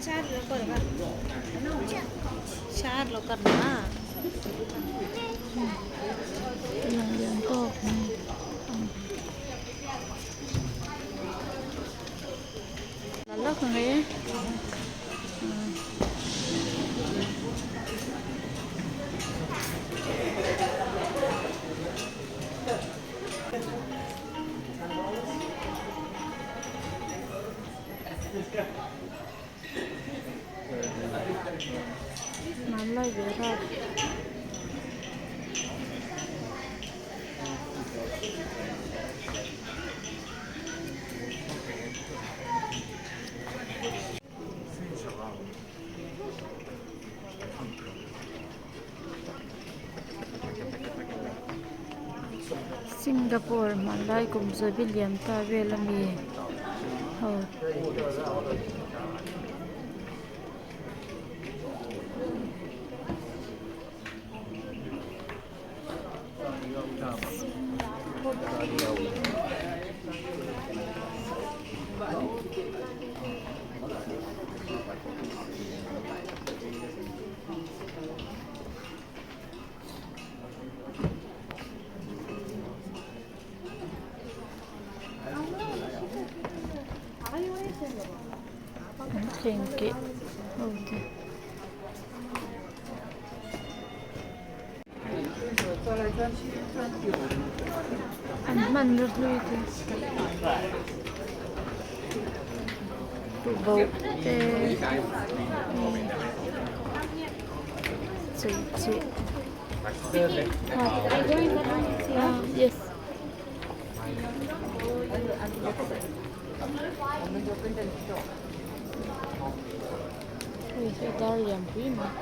Lawng lian tawk mai Hmanlai ve rap. Singapore hmanlai kum zabi lian ta vel ami ho. An thleng keh ho te. An hmanraw hlui te tuboh te chei cheh yes. Hei hi dar lianpui mai.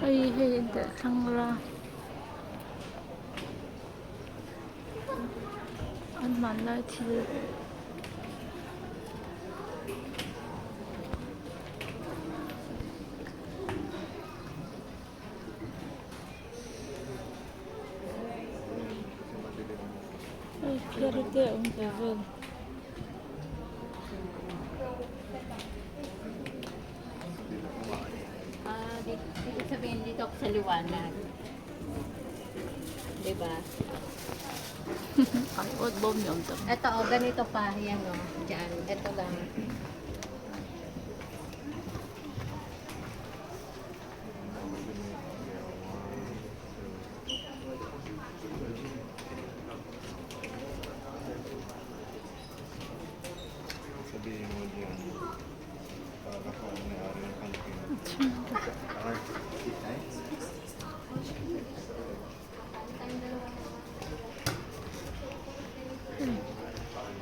Hei hei a intelh thlangra an hmanlai thil hei phiar te a awm ve vel.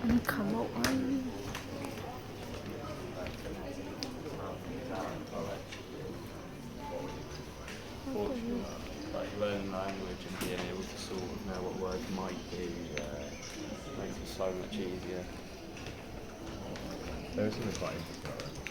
An kham auh ai. Like learning language and being able to sort of know what words might be uh, makes it so much easier. There is something quite interesting about it.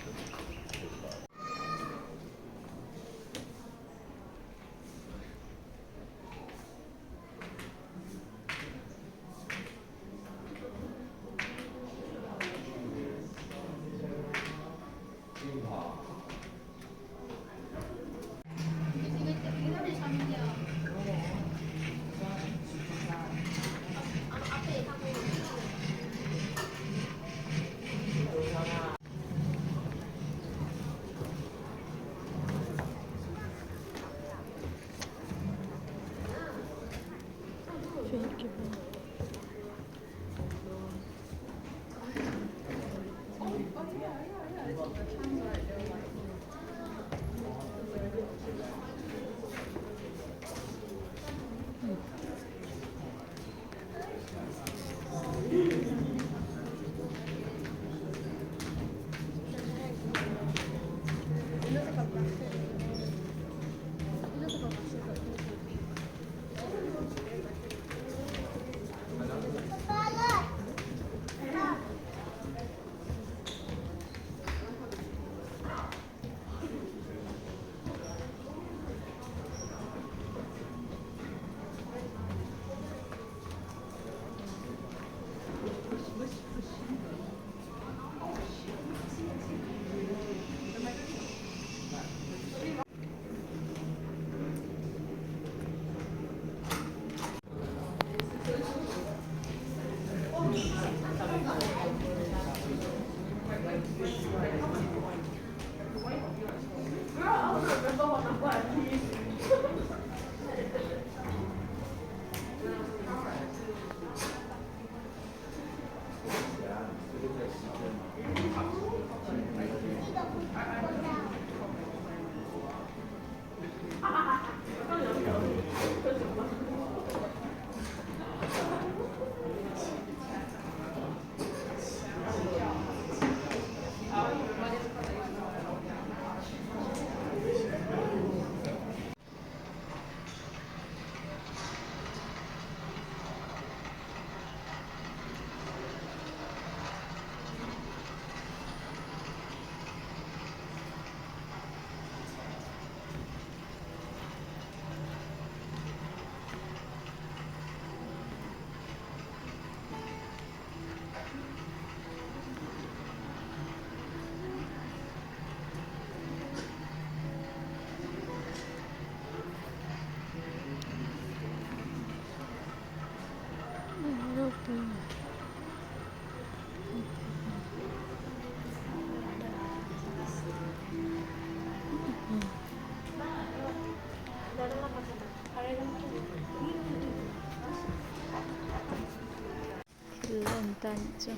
Thil a awm ta anih chu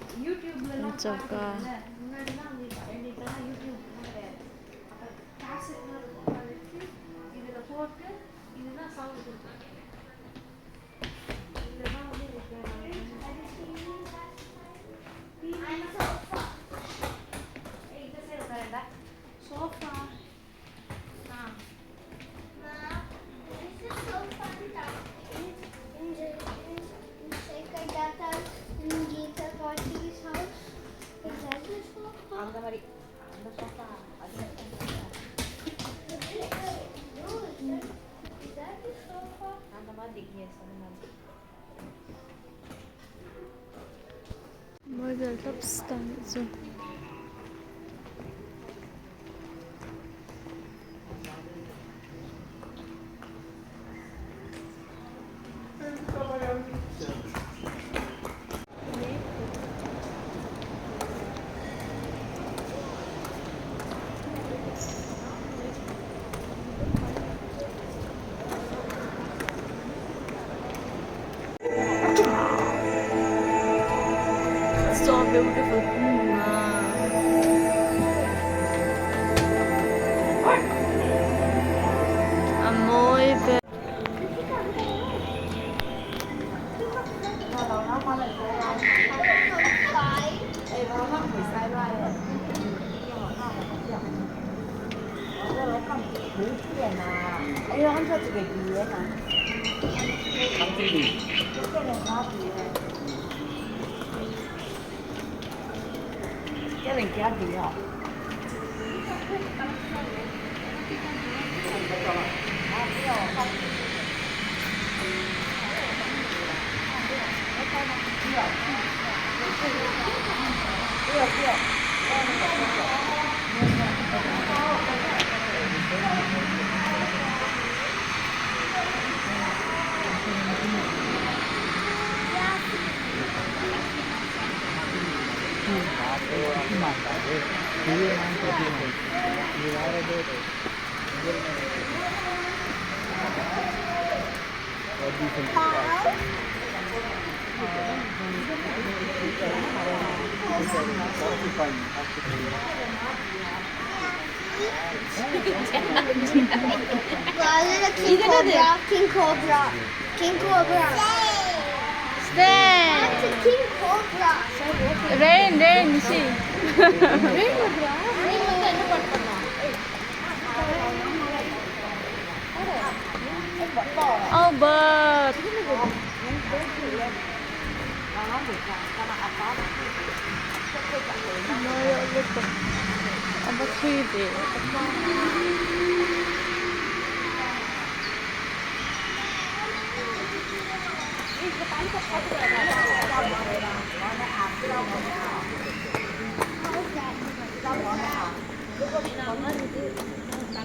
an choka. Mawi vel tawp ta anih chu. So beautiful. A mawi vel. King Cobra, King Cobra, King Cobra. Stand. That's a King Cobra. Rain, rain, see. Oh, bird. A va thui ve.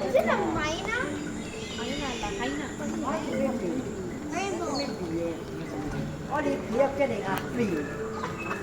Is it a myna? Rainbow.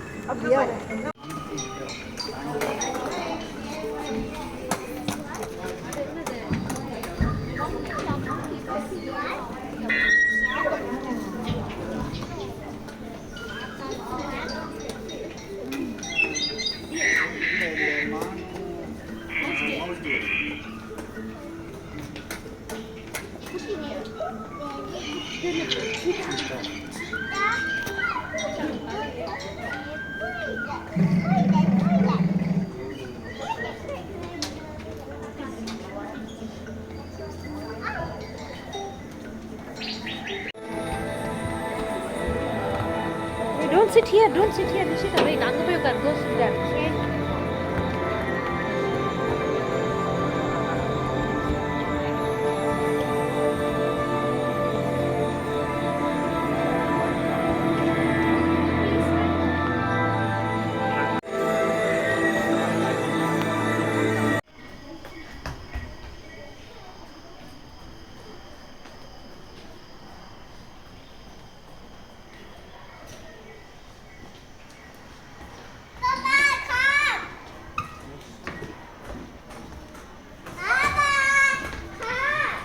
Don't sit here, don't sit here. Nishita, wait, அங்க போய் உட்காரு. Go sit there. Papa, come! Papa, come!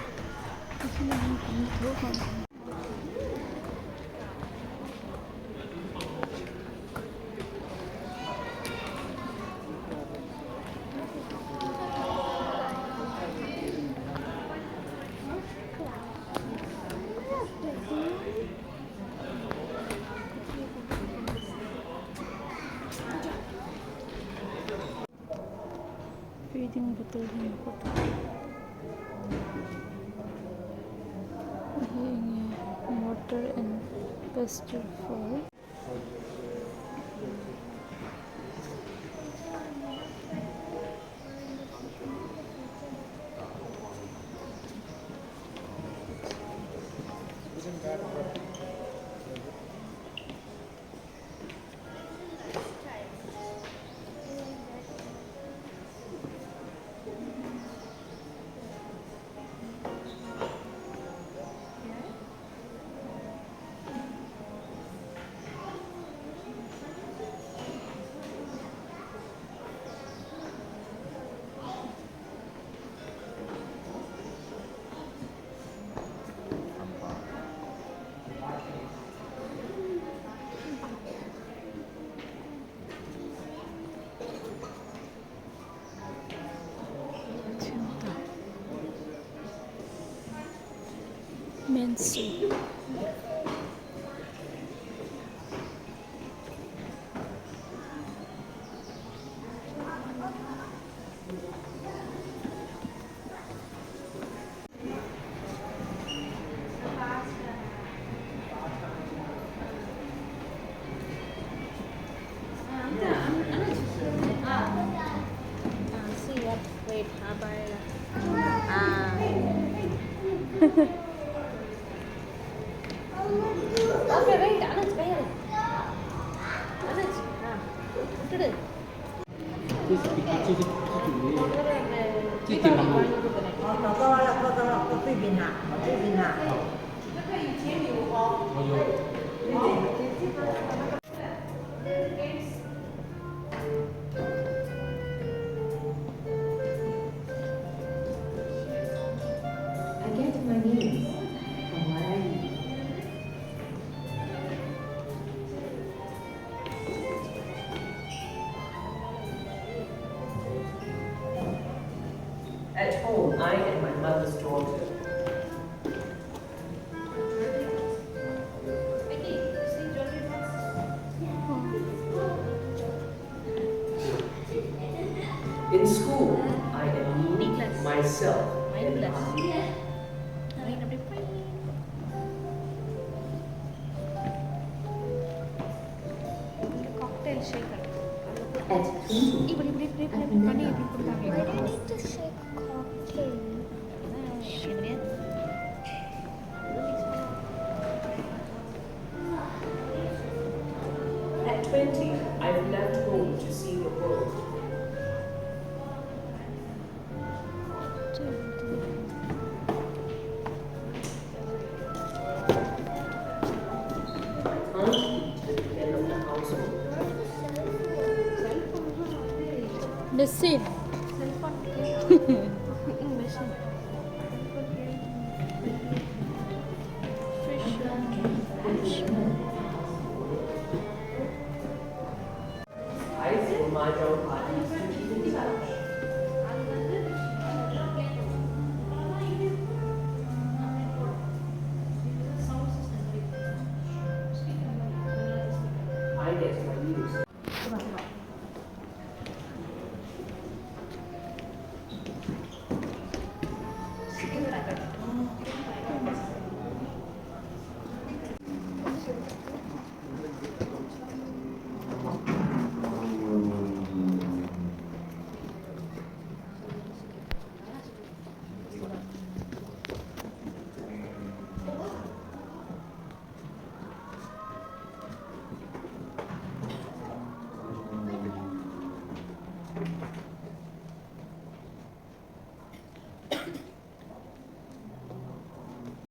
Feeding bottle hi bawk a hei enge mortar and pestle for men's See up, wait, Ah. Okay, wait, Anuj, கையெடு. அனுஜ், ஆ, விட்டுடு. 我到了，到对面啦，到对面啦。 I get my news from what I eat. At home, I am my mother's daughter. Vicky, you see jewelry box? In school, I am me, Nicholas. myself, and Mindless. I. Wait, அப்படியே போய். இந்த cocktail shaker. At 20, இப்படி இப்படி இப்படி இப்படி இப்படி பண்ணி இப்படி கொடுத்தாங்க. Why do I need to shake cocktail? அதான் எனக்கு தெரியாது. At 20, I've left home to see the world. I can't be the head of the household. Machine. Machine. I throw my job parties to keep in touch. I get my news.